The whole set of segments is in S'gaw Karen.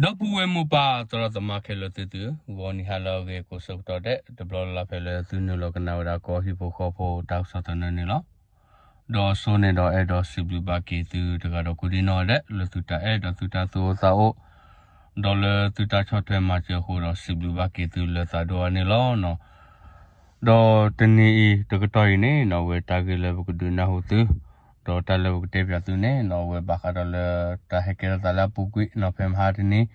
ဒီပုၢ်ဝဲၢ်မိၢ်ပၢ်သရၣ်သမါခဲလၢာ်သုသု, ဂီၤနံၤဟါလၢအဂ့ၤကိးဆၢကတီၢ်ဒဲး တဘျီလၢ်လၢ်ဖဲလၢသုနုာ်လီၤကနၣ်ဝဲဒၣ်ကီၢ်ဟံၣ်ဖိဃီဖိတၢ်ကစီၣ်သနၢၣ်န့ၣ်လီၤ. ဒီးစိန့ၣ်ဒီးအဲၣ်ဒိးစံးဘျုးဘၣ်က့ၤသုတဂၤဒီးကိးဒံနီၢ်ဒဲး လၢသုတၢ်အဲၣ်ဒီးသုတၢ်သူၣ်အိၣ်သးအိၣ် ဒီးလၢသုတၢ်ဆီၣ်ထွဲမၤစၢၤအဃိဒီးစံးဘျုးဘၣ်က့ၤသုလၢသးဒိၣ်အါန့ၣ်လီၤ. ဒီးတနံၤအံၤတကတီၢ်အံၤန့ၣ်နီၢ် အဝဲတၢ်ဂ့ၢ်လၢပကဒုးနၢ်ဟူသု ဒီးတၢ်လၢပကတဲပၠးသုန့ၣ်နီၢ် အဝဲဘၣ်ဃးဒီးလၢတၢ်ဟဲကဲထီၣ်သးလၢအပူၤကွံာ်နီၢ် ဖဲမဟါတနံၤ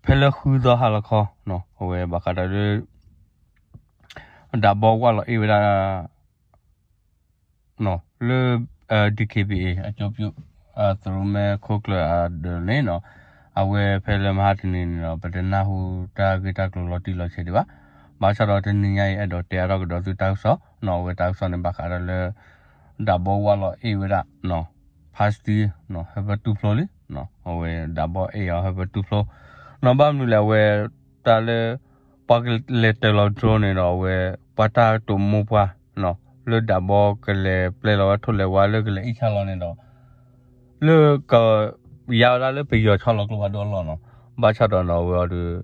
ဖဲလၢဃုသီဟါလီၤခီနီၢ် အဝဲဘၣ်ဃးဒီးလၢ ဒၣ်ဘီဝၣ်လီၤအ့ၣ်ဝဲဒၣ် လၢ DKBA အကၠိပူၤ သရူမဲခိၣ်ကျၢၢ်အဒၢးန့ၣ်နီၢ် အဝဲဖဲလၢမဟါတနံၤန့ၣ်ဒီး ပတနၢ်ဟူတၢ်ဂ့ၢ်တၢ်ကျိၤလီၤတံၢ်လီၤဆဲးဒံးဘၣ်. ဘၣ်ဆၣ်ဒီးတနံၤညါအံၤ အဲၣ်ဒိးတဲအါထီၣ်ကဒီးသုတၢ်ကစီၣ်နီၢ် အဝဲတၢ်ကစီၣ်န့ၣ် ဘၣ်ဃးဒီးလၢ ဒၣ်ဘီဝၣ်လီၤအ့ၣ်ဝဲဒၣ် ဖါစတံ ဟၢဖၢတူၢ်ဖျိလံ အဝဲဒၣ်ဘီအဲၣ်အီၤဟၢဖၢတူၢ်ဖျိ နီၢ် ဘၣ်မနုၤလဲၣ် အဝဲ တၢ်လၢ ပှၤကလဲၤတၢၤလီၤ drone န့ၣ်ဒီး အဝဲ ပှၤတၢ်တိာ်မိၢ်ပှၢ် လၢဒၣ်ဘီကလဲၤပျဲလီၤဝဲထိၣ်လဲၤဝါလၢကလဲၤအ့ၣ်ဆၣ်လီၤန့ၣ်ဒီး လၢက ယါဝဲဒၣ်လၢပယီၤဆီလီၤကျိဖးဒိၣ်အလီၢ်နီၢ် ဘၣ်ဆၣ်ဒီးနီၢ် အဝဲအီၤဒီး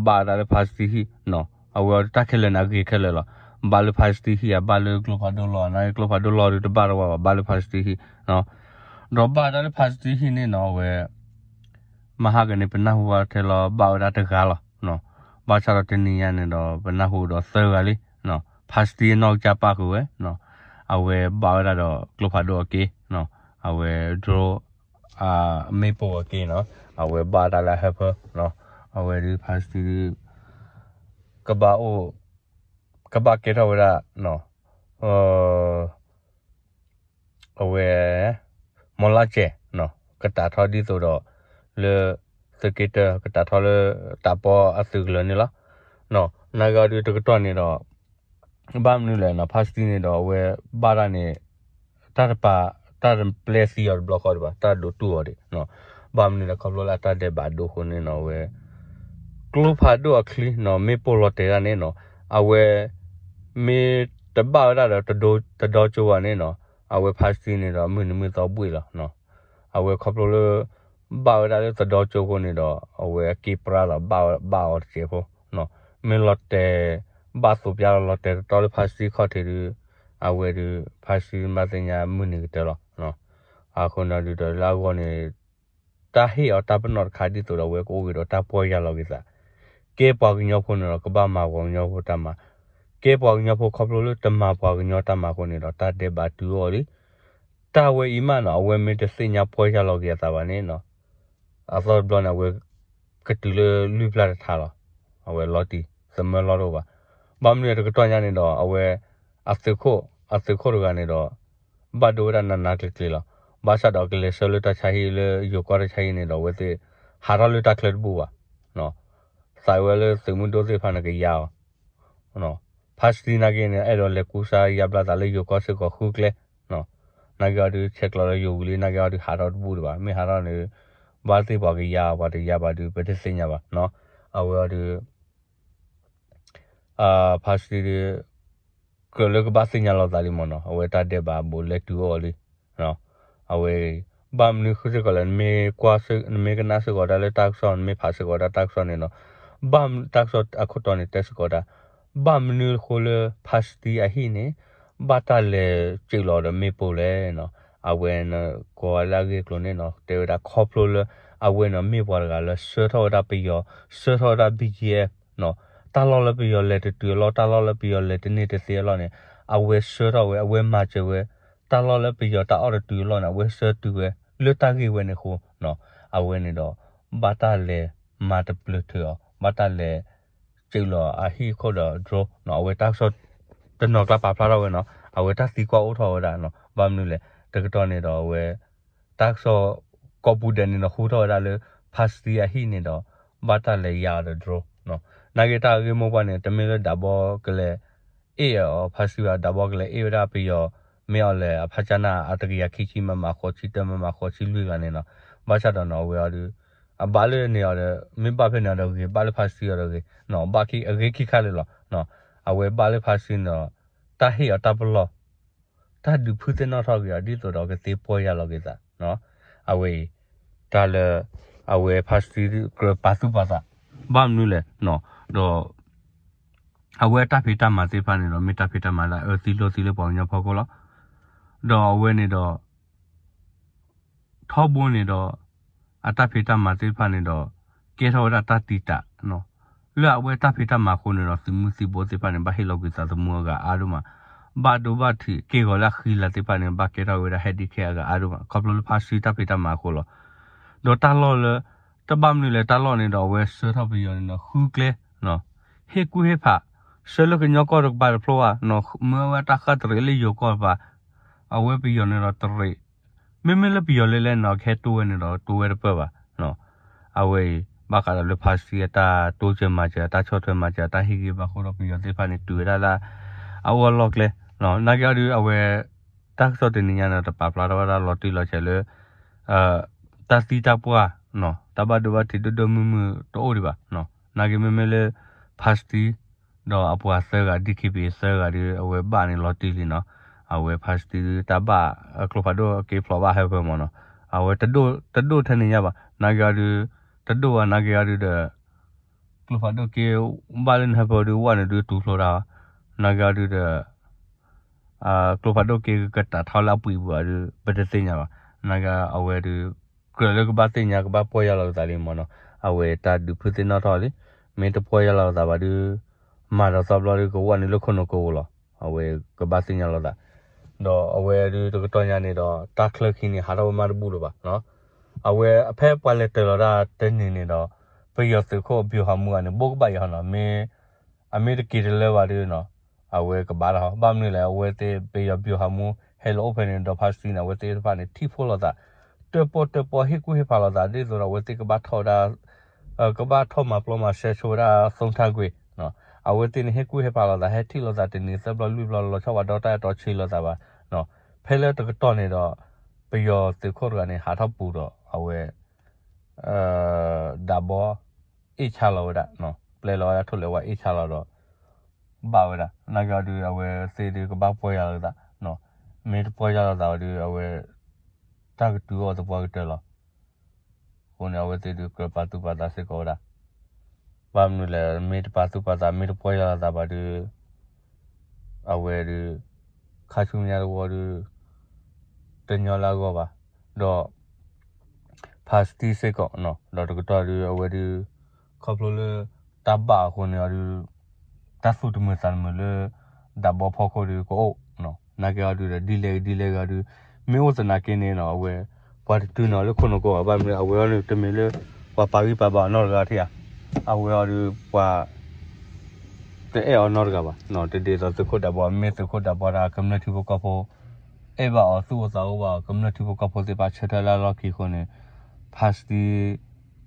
ဘၣ်ဝဲဒၣ်လၢဖါစတံဟံၣ်နီၢ် အဝဲအီၤဒီးတၢ်ခဲလၢာ်န့ၣ် အဂ့ၤခဲလၢာ်လီၤ. ဘၣ်လၢဖါစတံဟံၣ်ဧါ ဘၣ်လၢကျိဖးဒိၣ်လီၢ်ဧါ နာ်က့ကျိဖးဒိၣ်လီၢ်ဒီးတဘၣ်တဝါဘၣ် ဘၣ်လၢဖါစတံဟံၣ်နီၢ် ဒီးဘၣ်ဝဲဒၣ်လၢဖါစတံဟံၣ်န့ၣ်နီၢ် အဝဲ မဟါကန့ၣ် ပနၢ်ဟူဝဲထဲလီၤ ဘၣ်ဝဲဒၣ်တဂၤလီၤ. ဘၣ်ဆၣ်ဒီးတနံၤညါန့ၣ်ဒီး ပနၢ်ဟူဒီးသၢဂၤလံ. ဖါစတံအနီၢ်ကစၢ်ပၣ်ဃုာ်ဝဲ, အဝဲဘၣ်ဝဲဒၣ်ဒီးကျိဖးဒိၣ်အက့, အဝဲ drone မ့ၣ်ပိၢ်အက့နီၤ, အဝဲဘၣ်တၢ်လၢအဟၢဖၢ, အဝဲဒုးဖါစတံ ကဘၣ်အိၣ် ကဘၣ်ကဲထီၣ်ဝဲဒၣ် အဝဲ မီၤလၢ်စဲး ကတၢ်ထီဒ်သိးဒီး လၢ သုးက့တၢ ကတၢ်ထီလၢ တၢ်ပီအသုးကလၢၤန့ၣ်လီၤ. နာ်က့အီၤဒုးတကတီၢ်န့ၣ်ဒီး ဘၣ်မနုၤလဲၣ်နီၤ ဖါစတံန့ၣ်ဒီး အဝဲဘၣ်တၢ်န့ၣ် တၢ်တပာ် တၢ်တပျဲသံအီၤတဘျီဃီဒံးဘၣ် တၢ်ဒိးတူၢ်အီၤဒံး, ဘၣ်မနုၤလဲၣ်ခီဖျိလၢအတၢ်ဒဲးဘးဒိအဃိန့ၣ်နီၤ အဝဲ ကျိဖးဒိၣ်အချံနီၤ မ့ၣ်ပိၢ်လီၤတဲာ်တၢ်န့ၣ်နီၤ အဝဲ မ့ၢ်တဘၣ်ဝဲဒၣ်ဒီး တဒီကၠိဘၣ်န့ၣ်နီၤ အဝဲဖါစတံန့ၣ်ဒီး မုၢ်နံၤမုၢ်သီဘှံးလီၤ. အဝဲခီဖျိလၢ ဘၣ်ဝဲဒၣ်လၢတဒီကၠိအဃိန့ၣ်ဒီး အဝဲအက့ပြါလီၤ ဘၣ်အီၤတစဲးဖိ, မ့ၢ်လီၤတဲာ် ဘၣ်သိးပျါလီၤ လီၤတဲာ်တတီလၢဖါစတံခီၣ်ထံးဒုး အဝဲဒုး ဖါစတံမ့ၢ်သ့ၣ်ညါမုၢ်နံၤကတၢၢ်လီၤ. အဃိန့ၣ်ဒုးဒီးလၢအဂီၢ်န့ၣ် တၢ်ဟ့ၣ်အီၤတၢ်ပနီၣ်တခါဒ်သိးဒီး အဝဲကအိၣ်ဂ့ၤဒီးတၢ်ပီၢ်ယၢ်လီၤက့ၤသး, ကဲပှၤကညီဖိန့ၣ်ဒီး ကဘၣ်မၤပှၤကညီဖိတၢ်မၤ, ကဲပှၤကညီဖိခီဖျိလၢတမၤပှၤကညီတၢ်မၤအဃိန့ၣ်ဒီး တၢ်ဒဲးဘးတုၤအီၤလံ. တၢ်ဝဲအံၤမးနီၤ အဝဲမ့ၢ်တသ့ၣ်ညါပီၢ်ယၢ်လီၤက့ၤအသးဘၣ်န့ၣ်နီၤ အသီတဘျီန့ၣ် အဝဲ ကတုၤလၢလွံၢ်ဖျၢၣ်တထါလီၤ. အဝဲလီၤတံၢ် သမၢလီၤတအိၣ်ဘၣ်. ဘၣ်မနုၤတကတီၢ်ညါန့ၣ်ဒီး အဝဲ အသုးခိၣ် အသုးခိၣ်တဂၤန့ၣ်ဒီး ဘၣ်ဒိဝဲဒၣ်နးနးကျံၤကျံၤလီၤ. ဘၣ်ဆၣ်ဒီးကလဲၤဆှၢလၢတၢ်ဆါဟံၣ်လၢယိၤကီၢ်တၢ်ဆါဟံၣ်န့ၣ်ဒီး အဝဲသ့ၣ် ဟးထီၣ်လၢတၢ်ချၢတဘူၣ်ဘၣ် သးဝဲလၢသုးမုၢ်ဒိၣ်သ့ၣ်တဖၣ်န့ၣ်ကယါအီၤ ဖါစတံနာ်က့န့ၣ် အဲၣ်ဒိးလဲၤကူစါယါဘျါသးလၢယိၤကီၢ်စ့ၢ်ကီးဃုကျဲ, နာ်က့အီၤဒုးဆဲးကျိးလၢယိၤဝံၤလံ နာ်က့အီၤဒုးဟးထီၣ်တဘူၣ်ဒံးဘၣ် မ့ၢ်ဟးထီၣ်န့ၣ် ဘၣ်သ့ၣ်ပှၤကယါ ပှၤတယါဘၣ်ဒုး ပတသ့ၣ်ညါဘၣ်. အဝဲအီၤဒုး ဖါစတံဒုး ကြၢးလၢကဘၣ်သ့ၣ်ညါလီၤသးလံမ့ၢ်နီၤ အဝဲတၢ်ဒဲးဘးဘူးလဲၤတုၤအီၤလံ အဝဲ ဘၣ်မနုၤဃုစ့ၢ်ကီးလဲၣ် နမ့ၢ်ကွၢ် နမ့ၢ်ကနၣ်စ့ၢ်ကီးတၢ်လၢတၢ်ကစီၣ် နမ့ၢ်ဖးစ့ၢ်ကီးတၢ်တၢ်ကစီၣ်န့ၣ်နီၤ ဘၣ်မနုၤတၢ်ကစီၣ်အခိၣ်တီန့ၣ်တဲစ့ၢ်ကီးတၢ် ဘၣ်မနုၤအဃိလၢဖါစတံအဟံၣ်န့ၣ် ဘၣ်တၢ်လဲၤစၢးလီၤဒီးမ့ၣ်ပိၢ်လဲၣ်နီၤ အဝဲန့ၣ် ကိးဝဲလၢအဂ့ၢ်အကျိၤန့ၣ်နီၤ တဲဝဲဒၣ်ခီဖျိလၢ အဝဲန့ၣ်မ့ၢ်ပှၤတဂၤလၢဆှၢထီၣ်ဝဲဒၣ်ပယီၤ ဆှၢထီၣ်ဝဲဒၣ် ဘီကၠံအ့ တၢ်လီၢ်လၢပယီၤလဲၤတတုၤအလီၢ် တၢ်လီၢ်လၢပယီၤလဲၤတန့ၢ်တသ့အလီၢ်န့ၣ် အဝဲဆှၢထီၣ်ဝဲ အဝဲမၤစၢၤဝဲ တၢ်လီၢ်လၢပယီၤတၢ်အီၣ်တတုၤအလီၢ်န့ၣ် အဝဲဆှၢတုၤဝဲ လၢတၢ်ဂ့ၢ်ဝဲန့ၣ်အဃိ အဝဲန့ၣ်ဒီး ဘၣ်တၢ်လဲၤမၤတပျုာ်ထုးအီၤ ဘၣ်တၢ်လဲၤ စၢးလီၤအဟံၣ်ခိၣ်ဒီး drone အဝဲတၢ်ကစီၣ် တနီၤကျါပာ်ဖျါထီၣ်ဝဲနီၤ အဝဲတၢ်သံကွၢ်အိၣ်ထီၣ်ဝဲဒၣ် ဘၣ်မနုၤလဲၣ် တကတီၢ်န့ၣ်ဒီးအဝဲ တၢ်ကစီၣ်ကိးပူၤဒဲးန့ၣ်နီၤ ဟူထီၣ်ဝဲဒၣ်လၢ ဖါစတံအဟံၣ်န့ၣ်ဒီး ဘၣ်တၢ်လဲၤယါအီၤဒီး drone နာ်က့တၢ်ဂ့ၢ်မိၢ်ပှၢ်န့ၣ် တမ့ၢ်လၢဒၣ်ဘီကလဲၤ အ့ၣ်အီၤဖါစတံဘၣ် ဒၣ်ဘီကလဲၤအ့ၣ်ဝဲဒၣ်ပယီၤ မ့ၢ်အီၤလဲၣ် အဖါကၠၢနၢ် အတကယၤခံဆံ မမ ဃိးဆံတၢ မမ ဃိးဆံလွံၢ်ဂၤန့ၣ်နီၤ ဘၣ်ဆၣ်ဒီးနီၤ အဝဲအီၤဒီး အဘၣ်လၢန့ၣ်အီၤဒီး မ့ၢ်ဘၣ်ဖဲန့ၣ်အီၤဒီးဂ့ၤ ဘၣ်လၢဖါစတံအီၤဒီးဂ့ၤ ဘၣ်ခံအဂ့ၤခံခါလၢာ်လီၤ အဝဲဘၣ်လၢဖါစတံန့ၣ်ဒီး တၢ်ဟ့ၣ်အီၤတၢ်ပလီၢ် တၢ်ဒုးဖုသ့ၣ်နီၣ်ထီၣ်က့ၤအီၤ ဒ်သိးဒီးကသ့ပီၢ်ယၢ်လီၤက့ၤသး အဝဲအံၤ တၢ်လၢ အဝဲဖါစတံကြၢးပာ်သူၣ်ပာ်သး ဘၣ်မနုၤလဲၣ်, ဒီး အဝဲအတၢ်ဖံးတၢ်မၤသ့ၣ်တဖၣ်န့ၣ်ဒီး မ့ၢ်တၢ်ဖံးတၢ်မၤလၢအအၢသံလိၢ်သံလၢပှၤကညီဖီခိၣ်လီၤ. ဒီးအဝဲန့ၣ်ဒီး ထီဘိန့ၣ်ဒီး အတၢ်ဖံးတၢ်မၤသ့ၣ်တဖၣ်န့ၣ်ဒီး ကဲထီၣ်ဝဲဒၣ်တၢ်တံာ်တာ် လၢအဝဲတၢ်ဖံးတၢ်မၤအဃိန့ၣ်ဒီး သုးမုၢ်သံၣ်ဘိသ့ၣ်တဖၣ်န့ၣ် ဘၣ်ဟ့ၣ်လီၤကွံာ်သးသမူအဂၤအါဒိၣ်မး, ဘၣ်ဒိဘၣ်ထံးက့ၢ်ဂီၤလၢအဃံလၤသ့ၣ်တဖၣ်န့ၣ် ဘၣ်ကဲထီၣ်ဝဲဒၣ် ဟဲဒံခဲ အဂၤအါဒိၣ်မး ခီဖျိလၢဖါစတံတၢ်ဖံးတၢ်မၤအဃိလီၤ. ဒီးတၢ်လီၢ်လၢ တဘၣ်မနုၤလဲၣ် တၢ်လီၢ်န့ၣ်ဒီး အဝဲဆှၢထီၣ်ပယီၤန့ၣ်ဒီး ဃုကျဲ ဟ့ၣ်ကူၣ်ဟ့ၣ်ဖး ဆှၢလၢကညီကီၢ်တကပၤတဖျိဘၣ်, မၢဝဲတၢ်ဃၣ်တရံးလၢယိၤကီၢ်တကပၤ, အဝဲပယီၤန့ၣ်ဒီးတရံး, မ့မ့ၢ်လၢပယီၤလဲၤလဲၣ်န့ၣ်ဒီး ကဟဲတိဝဲန့ၣ်ဒီး တိဝဲတပၢၢ်ဘၣ်. အဝဲအံၤ ဘၣ်ဃးဒီးလၢဖါစတံအတၢ်တိစၢၤမၤစၢၤ အတၢ်ဆီၣ်ထွဲမၤစၢၤ အတၢ်ဟ့ၣ်ဂံၢ်ဘၣ်ဃိဒီး ပယီၤသ့ၣ်တဖၣ်န့ၣ် တုၤဝဲဒၣ်လၢ အအိၣ်အလီၢ်ကျဲ, နာ်က့အီၤဒုး အဝဲ တၢ်ကစီၣ်တနံၤညါန့ၣ် တပာ်ဖျါထီၣ်ဝဲဒၣ်လီၤတံၢ်လီၤဆဲးလၢ တၢ်သံတၢ်ပှၢ် တၢ်ဘၣ်ဒိဘၣ်ထံးဒိၣ်ဒိၣ်မုၢ်မုၢ်တအိၣ်ဒံးဘၣ်. နာ်က့မ့မ့ၢ်လၢ ဖါစတံ ဒီးအပှၤသၢဂၤ DKBA သၢဂၤဒုး အဝဲဘၣ်န့ၣ်လီၤတံၢ်လံနီၤ, အဝဲဖါစတံဒုး တၢ်ဘၣ် ကျိဖးဒိၣ်က့ဖျိးဘၣ်ဟၢဖၢမးနီၤ, အဝဲ တဒိၣ်ထဲန့ၣ်ညါဘၣ်, နာ်က့အီၤဒုး တဒိၣ်ဘၣ် နာ်က့အီၤဒုးဒီး ကျိဖးဒိၣ်က့ ဘၣ်လၢနဟၢဖၢဒုး ဝဲန့ၣ်ဒုးတူၢ်ဖျိတၢ်, နာ်က့အီၤဒုးဒီး ကျိဖးဒိၣ်က့ကတၢ်ထီလၢအပှံာ်ပူၤဒုး ပတသ့ၣ်ညါဘၣ်, နာ်က့အဝဲဒုး ကြၢးလၢကဘၣ်သ့ၣ်ညါ ကဘၣ်ပီၢ်ယၢ်လီၤသးလံမးနီၤ, အဝဲတၢ်ဒုးဖုးသ့ၣ်နီၣ်ထီၣ်လံ, မ့ၢ်တပီၢ်ယၢ်လီၤသးဘၣ်ဒုး မၤဒီးသီဘျီဒုး ကဝဲန့ၣ်လၢခိၣ်နူာ်ကဝီၤလီၤ, အဝဲကဘၣ်သ့ၣ်ညါလီၤသး, ဒီးအဝဲဒုးတကတီၢ်ညါန့ၣ်ဒီး တၢ်ချၢခံန့ၣ် ဟးထီၣ်ဝဲမးတဘူၣ်လၢၤဘၣ်, အဝဲအဖဲပှၤလဲၤတၢၤလီၤတၢ်တနံၤန့ၣ်ဒီး ပယီၤသုးခိၣ် ဗျူဟာမှူး အန့ၣ် ဘိးကဘၣ်ယၤနီၤ, အမ့ၢ်တက့ၤတလၢဘၣ်ဒုးနီၤ, အဝဲကဘၣ်လီၤ, ဘၣ်မနုၤလဲၣ် အဝဲသ့ၣ်ပယီၤ ဗျူဟာမှူး ဟဲလီၤအိၣ်ဖဲန့ၣ်ဒီး ဖါစတံန့ၣ် အဝဲသ့ၣ်တဖၣ်န့ၣ် ထံၣ်ဖိလီၤသး, တၢၣ်ပီၣ်တၢၣ်ပီၣ် ဟ့ၣ်ကူၣ်ဟ့ၣ်ဖးလီၤသး ဒ်သိးဒီးအဝဲသ့ၣ်ကဘၣ်ထီၣ်ဝဲဒၣ် ကဘၣ်ထီၣ်မၤပျီမၤစဲဆိဝဲဒၣ် သုးထၢကွံာ်, အဝဲသ့ၣ်န့ၣ် ဟ့ၣ်ကူၣ်ဟ့ၣ်ဖးလီၤသး ဟဲထံၣ်လိာ်သးတနံၤသၢဘျီလွံၢ်ဘျီ လီၤဆီဘၣ်ဒီးတၢ်အဲၣ်တီဆံးလိာ်သးဘၣ်, ဖဲလၢတကတီၢ်န့ၣ်ဒီး ပယီၤသုးခိၣ်တဂၤန့ၣ် ဟးထီၣ်ပူၤဒီး အဝဲ ဒးဘီ အ့ၣ်ဆါလီၤဝဲဒၣ်, ပျဲလီၤဝဲဒၣ်ထိၣ်လဲၤဝါအ့ၣ်ဆါလီၤဒီး ဘၣ်ဝဲဒၣ်, နာ်က့အီၤဒုး အဝဲသ့ၣ်ဒုးကဘၣ်ပီၢ်ယၢ်လီၤသး, မ့ၢ်တပီၢ်ယၢ်လီၤသးဝဲဒုး အဝဲ တၢ်ကတုၤအီၤသပှၢ်ကတၢၢ်လီၤ, အဃိန့ၣ် အဝဲသ့ၣ်ဒုးကြၢးပာ်သူၣ်ပာ်သးစ့ၢ်ကီးဝဲဒၣ်, ဘၣ်မနုၤလဲၣ် မ့ၢ်တပာ်သူၣ်ပာ်သး မ့ၢ်တပီၢ်ယၢ်လီၤသးဘၣ်ဒုး အဝဲဒုး ခါဆူညါတဝီဒုး တညီလၢအဂီၢ်ဘၣ်, ဒီး ဖါစတံစ့ၢ်ကီး ဒီးတကတီၢ်ဒုး အဝဲဒုး ခီဖျိလၢ တၢ်ဘၣ်အဃိန့ၣ်အီၤဒုး တၢ်သူၣ်တမုာ်သးတမုာ်လၢ ဒးဘီဖီခိၣ်ဒုးကအိၣ်, နာ်က့အီၤဒုးဒီး ဒ်လဲၣ်ဂ့ၤဒ်လဲၣ်ဂ့ၤအီၤဒုး မ့ၢ်အိၣ်သနာ်က့န့ၣ်နီၤ အဝဲ ပှၤတတုၤနီၤလၢခိၣ်နူာ်ကိးဘၣ် ဘၣ်မနုၤ အဝဲအီၤန့ၣ် တမ့ၢ်လၢ ပှၤပာ်ဂံၢ်ပာ်ဘါအီၤနီတဂၤထံၣ်ဧါ, အဝဲအီၤဒုး ပှၤ တအဲၣ်အီၤနီတဂၤဘၣ်, တဒ်သိးသုးခိၣ်ဒးဘီ မ့ၢ်သုးခိၣ်ဒးဘီဒၣ် ကမျၢၢ်ထံဖိကီၢ်ဖိ အဲၣ်ဘၣ်အီၤ သူၣ်အိၣ်သးအိၣ်ဘၣ်အီၤ ကမျၢၢ်ထံဖိကီၢ်ဖိသ့ၣ်တဖၣ်ဆၢထၢၣ်လၢအလီၢ်ခံအဃိန့ၣ် ဖါစတံ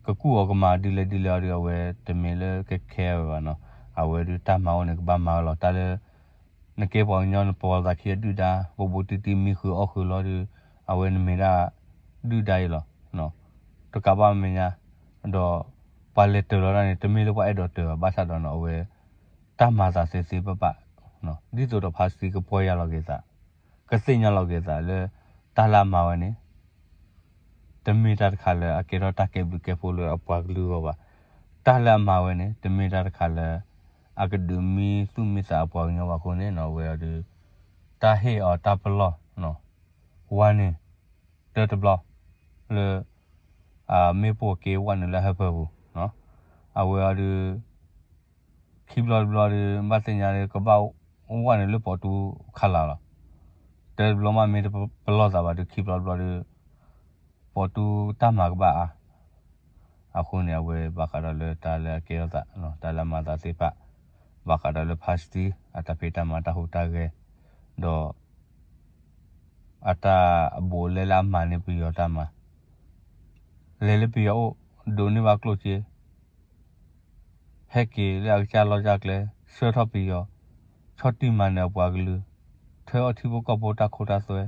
ကကူၣ်အီၤကမၤဒ်လဲၣ်ဒ်လဲၣ်အီၤဒုး အဝဲတမ့ၢ်လၢကခဲဝဲဘၣ်နီၤ, အဝဲဒုးတၢ်မၤအိၣ်န့ၣ် ကဘၣ်မၤဝဲလီၤ, တၢ်လၢ နကဲပှၤကညီနပီၤသးခံအဒုၣ်ဒါ ဘူးဘူးတံၢ်တံၢ်မံဃုာ်အီၣ်ဃုာ်လီၤဒုး အဝဲနမ့ၢ်ဒၣ် ဒုၣ်ဒါအံၤလီၤ, တကးဘၣ်မဲာ်ညါ ဒီး ပှၤလဲၤတၢၤလီၤဒၣ်န့ၣ် တမ့ၢ်လၢပှၤအဲၣ်ဒိးတၢၤဘၣ် ဘၣ်ဆၣ်ဒီးနီၤ အဝဲ တၢ်မၤသးသ့သ့ဘၣ်ဘၣ်, ဒ်သိးဒီးဖါစတံကပီၢ်ယၢ်လီၤက့ၤသး ကသ့ၣ်ညါလီၤက့ၤသးလၢ တၢ်လၢအမၤဝဲန့ၣ် တမ့ၢ်တၢ်တခါလၢအကဲထီၣ်တၢ်ကဲဘျုးကဲဖှိၣ်လၢအပှၤကလုာ်အဂီၢ်ဘၣ်, တၢ်လၢအမၤဝဲန့ၣ် တမ့ၢ်တၢ်တခါလၢ အကဒုးမံသူၣ်မံသးအပှၤကညီဘၣ်အဃိန့ၣ်နီၤ အဝဲအီၤဒုး တၢ်ဟ့ၣ်အီၤတၢ်ပလီၢ် ဝါန့ၣ် တၢတဘျီ လၢ မ့ၣ်ပိၢ်က့ဝဲနုာ်လၢဟၢဖၢပူၤ, အဝဲအီၤဒုး ခံဘျီတဘျီဒုး ဘၣ်သ့ၣ်ညါလၢကဘၣ်ဝဲနုာ်လၢပိာ်တူခါလာ်လီၤ, တၢတဘျီမးမ့ၢ်တပလီၢ်သးဘၣ်ဒုး ခံဘျီတဘျီဒုး ပိာ်တူတၢ်မၤကဘၣ်အါ အဃိန့ၣ် အဝဲဘၣ်ဃးဒီးလၢတၢ်လၢအကဲထီၣ်သး တၢ်လၢအမၤသးသ့ၣ်တဖၣ် ဘၣ်ဃးဒီးလၢဖါစတံ အတၢ်ဖံးတၢ်မၤတၢ်ဟူးတၢ်ဂဲၤ ဒီး အတၢ်အဘူးအလဲလၢအမၤန့ၢ်ပယီၤတၢ်မၤ လဲၤလၢပယီၤအိၣ် ဒိးန့ၢ်ဘၣ်ကျိၣ်စ့ ဟဲက့ၤလၢအကစၢ်လီၢ်ကစၢ်ကျဲ ဆှၢထီၣ်ပယီၤ ဆီၣ်တံၢ်မၤနၢၤအပှၤကလုာ် ထၢအီၣ်ထံဖိကီၢ်ဖိတၢ်ခိတၢ်သွဲ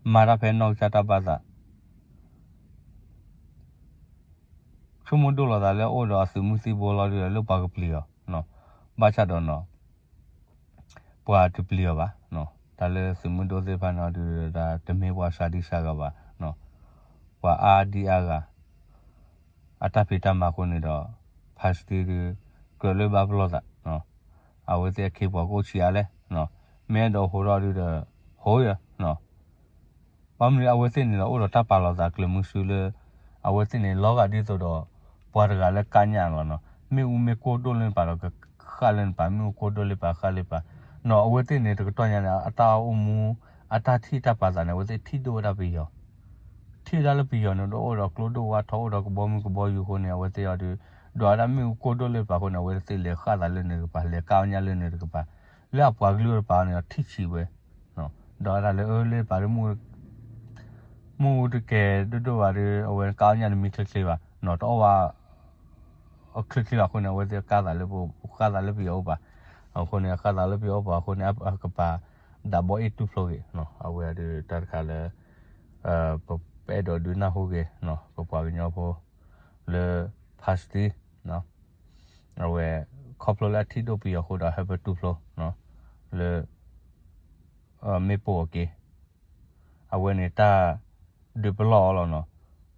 မၤတၢ်ဖဲနီၢ်ကစၢ်တၢ်ဘၣ်သး ဆိကမိၣ်ဒိၣ်လီၤသးလၢအအိၣ်ဒီးအသုးမုၢ်သံၣ်ဘိလီၤဒုးလၢပှၤကပျံၤအီၤ, ဘၣ်ဆၣ်ဒီးနီၤ ပှၤတပျံၤအီၤဘၣ်, တၢ်လၢသုးမုၢ်ဒိၣ်သ့ၣ်တဖၣ်န့ၣ်ဒုး တမ့ၢ်ပှၤစှၤဒံစှၤဂၤဘၣ်, ပှၤအါဒံအါဂၤ, အတၢ်ဖံးတၢ်မၤအဃိန့ၣ်ဒီး ဖါစတံဒုး ကြၢးလၢဘၣ်ပလီၢ်သး အဝဲသ့ၣ်အခ့အပှၤကအိၣ်ဆံးအါလဲၣ်, မ့ၢ်အဲၣ်ဒိးဟိးထီၣ်ဒုးဒီး ဟိးယၤ, ဘၣ်မနုၤအဝဲသ့ၣ်န့ၣ်ဒီး အိၣ်ဒီးတၢ်ပာ်လီၤသးကျၢၤမုဆူလၢ အဝဲသ့ၣ်န့ၣ် လီၤဂာ်ဒ်သိးဒီး ပှၤတဂၤလၢကါညၣ်လီၤနီၤ, မ့ၣ်အူမ့ၢ်ကိၢ်ဒိၣ်လၢနပၤဒီး ကဃၣ်လၢနပၤ, မ့ၣ်အူကိၢ်ဒိၣ်လၢပၤဃၣ်လၢပၤ, နီၤ အဝဲသ့ၣ်န့ၣ် တကတီၢ်ညါန့ၣ် အတၢ်အိၣ်မူ အတၢ်ထံၣ်တၢ်ပာ်သးန့ၣ် အဝဲသ့ၣ်ထံၣ်ဒိၣ်ဝဲဒၣ်ပယီၤ ထံၣ်ဝဲဒၣ်လၢပယီၤန့ၣ်ဒီး အိၣ်ဒီးကျိဒိၣ်ဝါထီ အိၣ်ဒီးကဘီမုၢ်ကဘီယူၤအဃိန့ၣ် အဝဲသ့ၣ်အီၤဒုး ဒွးဝဲဒၣ်မ့ၣ်အူကိၢ်ဒိၣ်လၢပၤအဃိန့ၣ် အဝဲသ့ၣ်လဲၤဃၣ်သးလၢန့ၣ်တကပၤ လဲၤကါအီၣ်ညၣ်လၢန့ၣ်တကပၤ, လၢအပှၤကလုာ်တပၤန့ၣ်ဒီးထံၣ်ဆံးဝဲ, ဒွးဝဲဒၣ်လၢအၢလၢပၤဒုး မ့ၣ်အူတကဲၤဒိၣ်ဒိၣ်ဘၣ်ဒီး အဝဲကါအီၣ်ညၣ်တမံချ့ချ့ဘၣ်နီၤ, တအီၣ်ဘၣ် ချ့ချ့ဘၣ်အဃိန့ၣ် အဝဲသ့ၣ်ကါသးလၢပ ကါသးလၢပယီၤအိၣ်ဘၣ်, အဃိန့ၣ် အကါသးလၢပယီၤအိၣ်ဘၣ်အဃိန့ၣ် အကပၤ ဒးဘီအ့ၣ်တူၢ်ဖျိဂ့ၤ, အဝဲဒုးတၢ်တခါလၢ ပအဲၣ်ဒိးဒုးနၢ်ဟူဂ့ၤ ပပှၤကညီဖိ လၢ ဖါစတံ အဝဲ ခီဖျိလၢအထံၣ်ဒိၣ်ပယီၤအဃိဒီး ဟဲပတူၢ်ဖျိ လၢ မ့ၣ်ပိၢ်အက့ အဝဲန့ၣ်တၢ်ဒုးပလီၢ်အီၤလီၤနီၤ,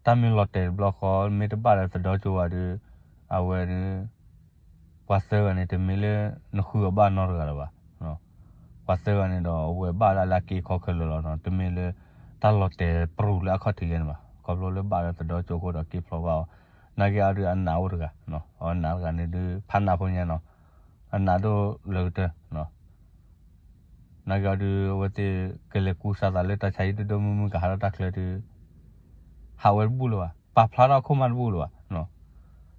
တၢ်မ့ၢ်လီၤတဲာ်တဘျီဃီ မ့ၢ်တဘၣ်လၢသဒီကၠိဝဲဒီး အဝဲဒုး ပှၤသၢဂၤန့ၣ် တမ့ၢ်လၢနဃုအီၤဘၣ်နီတဂၤလၢၤဘၣ်, ပှၤသၢဂၤန့ၣ်ဒီး အဝဲဘၣ်ဒၣ်လၢအက့အခီခဲလၢာ်လီၤနီၤ, တမ့ၢ်လၢ တၢ်လီၤတဲာ်ပရူၤလၢအခီၣ်ထံးယဲန့ၣ်ဘၣ်, ခီဖျိလၢဘၣ်လၢသဒီကၠိအဃိဒီးက့ဖျိဘၣ်အီၤ, နာ်က့အီၤဒုးအနးအိၣ်တဂၤ, အနးတဂၤန့ၣ်ဒုး ဖးနးဖိညါနီၤ, အနးဒိၣ်လၢကတၢၢ် နာ်က့အီၤဒုး အဝဲသ့ၣ်ကလဲၤကူစါသးလၢတၢ်ဆါဟံၣ်ဒိၣ်ဒိၣ်မုၢ်မုၢ်ကဟးထီၣ်တၢ်ချၢဒုး ဟးဝဲတဘူၣ်လၢၤဘၣ်, ပာ်ဖျါထီၣ်အခိၣ်မးတဘူၣ်လၢၤဘၣ်,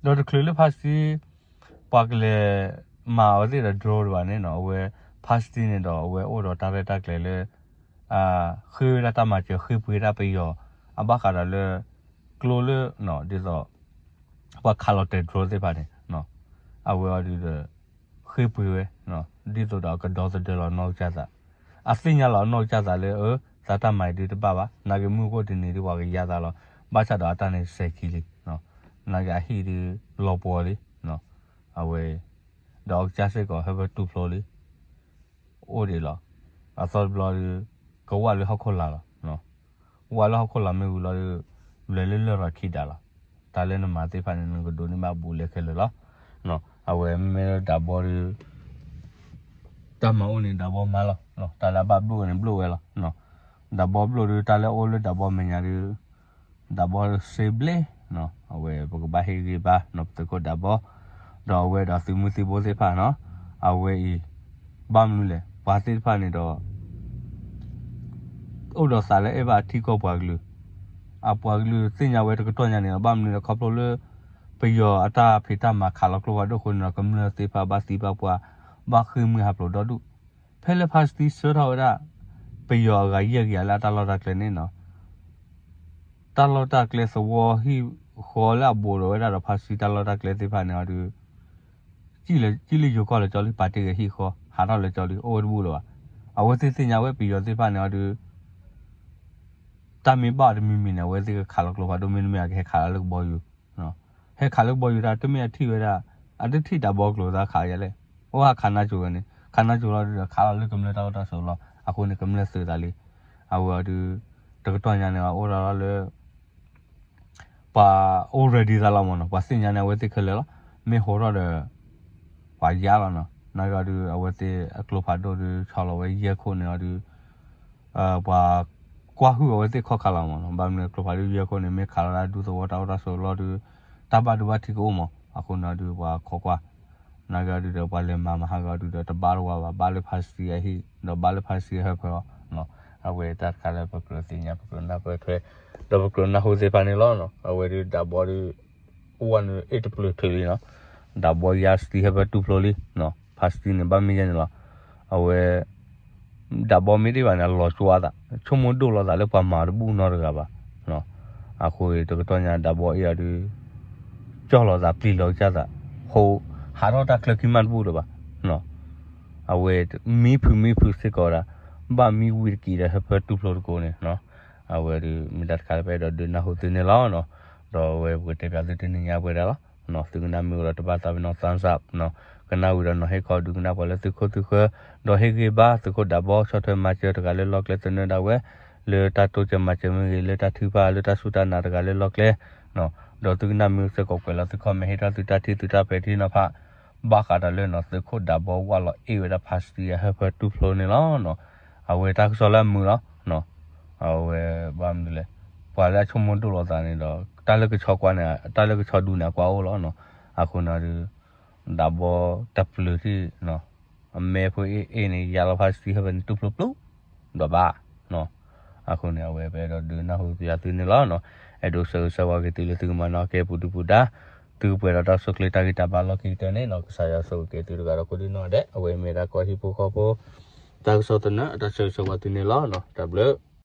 ဒီးတချုးလၢဖါစတံ ပှၤကလဲၤမၤအဝဲသ့ၣ်ဒီး drone တဘၣ်န့ၣ်နီၤ, အဝဲ ဖါစတံန့ၣ်ဒီး အဝဲအိၣ်ဒီးတၢ်ရဲၣ်တၢ်ကျဲၤလၢ ဃ့ဝဲဒၣ်တၢ်မၤစၢၤ ဃ့ပှ့ၤဒၣ်ပယီၤ အဘၣ်ဃးဒီးလၢ ကျိလၢ ဒ်သိး ပှၤခးလီၤတဲာ် drone သ့ၣ်တဖၣ်န့ၣ် အဝဲအီၤဒုးဒီး ဃ့ပှ့ၤဝဲ ဒ်သိးဒီးအကဒီသဒၢလီၤနီၢ်ကစၢ်သး, အသ့ၣ်ညါလီၤနီၢ်ကစၢ်သးလၢ အၢ သးတၢ်မၤအံၤဒုးတဘၣ်ဘၣ်, နာ်က့မုၢ်အိၣ်တနံၤဒုးပှၤကယါသးလီၤ, ဘၣ်ဆၣ်ဒီးအတၢ်န့ၣ်စဲၤခံလံ, နာ်က့အဟံၣ်ဒုးလီၤပှီၤလံ, အဝဲ ဒီးအကစၢ်စ့ၢ်ကီးဟဲဖဲတူၢ်ဖျိလံ အိၣ်ဒံးလီၤ. အသီတဘျီဒီး ကဝၢ်လၢဟီၣ်ခိၣ်လာ်လီၤ. ဝၢ်လၢဟီၣ်ခိၣ်လာ်မ့ၢ်ဝံၤလီၤဒီး ဘျဲးလၢလရာ်ခံဒါလီၤ. တၢ်လၢနမၤသ့ၣ်တဖၣ်န့ၣ် နကဒိးန့ၢ်ဘၣ်ဘူးလဲခဲလၢာ်လီၤ. အဝဲမ့ၢ်ဒးဘီဒီး တၢ်မၤအိၣ်န့ၣ် ဒးဘီမၤလီၤ. တၢ်လၢအဘၣ်ဘျိၣ်န့ၣ် ဘျိၣ်ဝဲလီၤ. ဒးဘီဘျိၣ်ဒီး တၢ်လၢအအိၣ်လၢဒးဘီမဲာ်ညါဒီး ဒးဘီစ့ဘျဲၣ်, အဝဲပကဘၣ်ဟ့ၣ်ဂံၢ်ဘါနီၤ ပသုးခိၣ်ဒးဘီ, ဒီးအဝဲဒီးသုးမုၢ်သံၣ်ဘိသ့ၣ်တဖၣ်နီၤ, အဝဲအံၤ ဘၣ်မနုၤလဲၣ် ပှၤသ့ၣ်တဖၣ်န့ၣ်ဒီး အိၣ်ဒီးသးလၢအဲၣ်ဘၣ်အထံကီၢ်ပှၤကလုာ်, အပှၤကလုာ်သ့ၣ်ညါဝဲတကတီၢ်ညါန့ၣ်ဒီး ဘၣ်မနုၤလဲၣ် ခီဖျိလၢ ပယီၤအတၢ်ဖံးတၢ်မၤခးလီၤကျိဖးဒိၣ်အဃိန့ၣ်ဒီး ကမျၢၢ်သ့ၣ်တဖၣ်ဘၣ်သံဘၣ်ပှၢ် ဘၣ်ဃ့ၢ်မှံဟးဖျိးဒီဒူၣ်, ဖဲလၢဖါစတံဆှၢထီၣ်ဝဲဒၣ် ပယီၤအဂၤယဲၢ်ကယၤလၢအတၢ်လီၢ်တၢ်ကျဲန့ၣ်နီၤ တၢ်လီၢ်တၢ်ကျဲသဝီဟံၣ်ဃီလၢအဘူးဒီးဝဲဒၣ်ဒီးဖါစတံတၢ်လီၢ်တၢ်ကျဲသ့ၣ်တဖၣ်န့ၣ်အီၤဒီး ကံၣ်လၢယိၤကီၢ်လၢကၠီလံ ပာ်တ့ၢ်ဂဲၤဟံၣ်ဃီ ဟးထီၣ်လၢကၠီလံ အိၣ်ဝဲတဘူၣ်လၢၤဘၣ်. အဝဲသ့ၣ်သ့ၣ်ညါဝဲပယီၤသ့ၣ်တဖၣ်န့ၣ်အီၤဒီး တၢ်မ့ၢ်ဘၣ်အီၤတမံၤမံၤန့ၣ် အဝဲသ့ၣ်ကခးလီၤကျိဖးဒိၣ် မ့တမ့ၢ်အကဟဲခးလီၤလၢကဘီယူၤ ဟဲခးလၢကဘီယူၤဒၣ် တမ့ၢ်အထံၣ်ဝဲဒၣ် အတထံၣ်ဒးဘီကျိၤသးခးယလဲၣ်, အိၣ်ဟးခးနါစိၤဝဲန့ၣ် ခးနါစိၤလီၤဒုးဒီးခးလီၤလၢကမျၢၢ်တၢ်အိၣ်တၢ်ဆိးလီၤ. အဃိန့ၣ် ကမျၢၢ်သုးသးလံ. အဝဲအီၤဒုး တကတီၢ်ညါန့ၣ် အိၣ်ဒီးလီၤလၢ ပှၤအိၣ် ready သးလီၤမးနီၤ ပှၤသ့ၣ်ညါန့ၣ် အဝဲသ့ၣ်ခဲလၢာ်လီၤ. မ့ၢ်ဟိးထီၣ်ဒီး ပှၤယါလီၤနီၤ နာ်က့အီၤဒုး အဝဲသ့ၣ်အကျိဖးဒိၣ်ဒုး ဆီလီၤဝဲယဲၢ်ခိၣ်န့ၣ်အီၤဒုး ပှၤကွၢ်ဟုၣ်အဝဲသ့ၣ်ခီၣ်ခါလီၤမးနီၤ. ဘၣ်မနုၤကျိဖးဒိၣ်ယဲၢ်ခိၣ်န့ၣ် မ့ၢ်ခးလီၤဒၣ်ဒူသဝီတၢ်အိၣ်တၢ်ဆိးလီၤဒုး တၢ်ဘၣ်ဒိဘၣ်ထံးကအိၣ်မး အဃိန့ၣ်အီၤဒုး ပှၤခိးကွၢ် နာ်က့အီၤဒုးဒီး ပှၤလဲၤမၤမဟါက့ၤအီၤဒုးဒီး တဘၣ်တဝါဘၣ် ဘၣ်လၢဖါစတံအဟံၣ် ဒီးဘၣ်လၢဖါစတံအဟၢဖၢအီၤ အဝဲတၢ်တခါလၢပကြၢးသ့ၣ်ညါ ပကြၢးနၢ်ပၢၢ်ထွဲ ဒီးပကြၢးနၢ်ဟူသ့ၣ်တဖၣ်န့ၣ်လီၤ. အဝဲဒုးဒးဘီဒုး အိၣ်ဝဲန့ၣ် အ့ၣ်တပျုာ်ထုးလံနီၤ ဒးဘီယါစတံဟၢဖၢတူၢ်ဖျိလံ ဖါစတံန့ၣ် ဘၣ်မ့ၢ်ယဲန့ၣ်လီၤ. အဝဲ ဒးဘီမ့ၢ်ဒံးဘၣ်န့ၣ် အလီၤကၠွါသး ဆိကမိၣ်ဒိၣ်လီၤသးလၢပှၤမၤတဘူၣ်နီတဂၤဘၣ်. အဃိတကတီၢ်ညါဒးဘီအ့ၣ်အီၤဒုး ကၠီၢ်လီၤသးပျံၤလီၤကစၢ်သး ဟးထီၣ်တၢ်ချၢခံမးတဘူၣ်လၢၤဘၣ်. အဝဲမံဖုးမံဖုးစ့ၢ်ကီးဝဲဒၣ် ဘၣ်မံဝံၤတက့ၢ်ဒီးဟၢဖၢတူၢ်ဖျိတကိးန့ၣ် အဝဲဒုးမ့ၢ်တၢ်တခါလၢပအဲၣ်ဒိးဒုးနၢ်ဟူသုန့ၣ်လီၤ. ဒီးအဝဲပကတဲပၠးသုတနံၤညါပှဲၤဒၣ်လီၤ. သုကနၣ်မ့ၢ်အိၣ်ဒီးတဘၣ်သးပ့ၤနီၣ် thumbs up ကနၣ်ဝံၤဒီးနီၤ ဟ့ၣ်ခီဒုးကနၣ်ပှၤလၢသုခိၣ်သုဃၢၤ ဒီးဟ့ၣ်ဂံၢ်ဘါသုးခိၣ်ဒးဘီဆီၣ်ထွဲမၤစၢၤတဂၤလၢလီၢ်ကျဲသနၢၣ်ဒၣ်ဝဲ လၢတၢ်တိစၢၤမၤစၢၤမ့ၢ်ဂ့ၤ လၢတၢ်ထုကဖၣ်လၢတၢ်စူၢ်တၢ်နာ်တဂၤလၢလီၢ်ကျဲ ဒီးသုကနၣ်မ့ၢ်စ့ၢ်ကီးကွဲးလီၤသု comment ဟ့ၣ်ထီၣ်သုတၢ်ထံၣ်သုတၢ်ပဲာ်ထံနီၤဖး ဘၣ်ဃးဒီးလၢနီၤ သုးခိၣ်ဒးဘီဝၢ်လီၤအ့ၣ်ဝဲဒၣ်ဖါစတံအဟၢဖၢတူၢ်ဖျိန့ၣ်လီၤ. အဝဲတၢ်ကစီၣ်လၢအမုာ်လီၤ. အဝဲဘၣ်မနုၤလဲၣ်, ပှၤလၢအဆိကမိၣ်ဒိၣ်လိာ်သးန့ၣ်ဒီး တၢ်လၢကဆီကွၢ်န့ၣ် တၢ်လၢကဆီဒူန့ၣ် အကွၢ်အိၣ်လီၤနီၤ. အဃိန့ၣ်ဒီး ဒးဘီတပျုၤထံၣ် အမဲဖိအ့ၣ်အ့ၣ်န့ၣ် ယါလီၤဖါစတံဟၢဖၢန့ၣ် တူၢ်ဖျိပျိ ဒီးဘၣ်. အဃိန့ၣ် အဝဲပအဲၣ်ဒိးဒုးနၢ်ဟူသုယၤသုန့ၣ်လီၤ. အဲၣ်ဒိးဆၢဂ့ၤဆၢဝါက့ၤသုလၢသုကမၤနၢၤက့ၤပူၤဒုပူၤဒါ, သုကပှဲၤဒီးတၢ်ဆိၣ်ချ့တၢ်ဂံၢ်တၢ်ဘါလီၢ်ခံကတၢၢ်န့ၣ်နီၤ. ကစၢ်ယွၤဆိၣ်ဂ့ၤက့ၤသုတဂၤဒီးကိးဒံနီၢ်ဒဲး အဝဲမ့ၢ်ဒၣ်ကီၢ်ဟံၣ်ဖိဃီဖိ တၢ်ကစီၣ်သနၢၣ် တၢ်ဆၢဂ့ၤဆၢဝါသုန့ၣ်လီၤ. တၢ်ဘျုး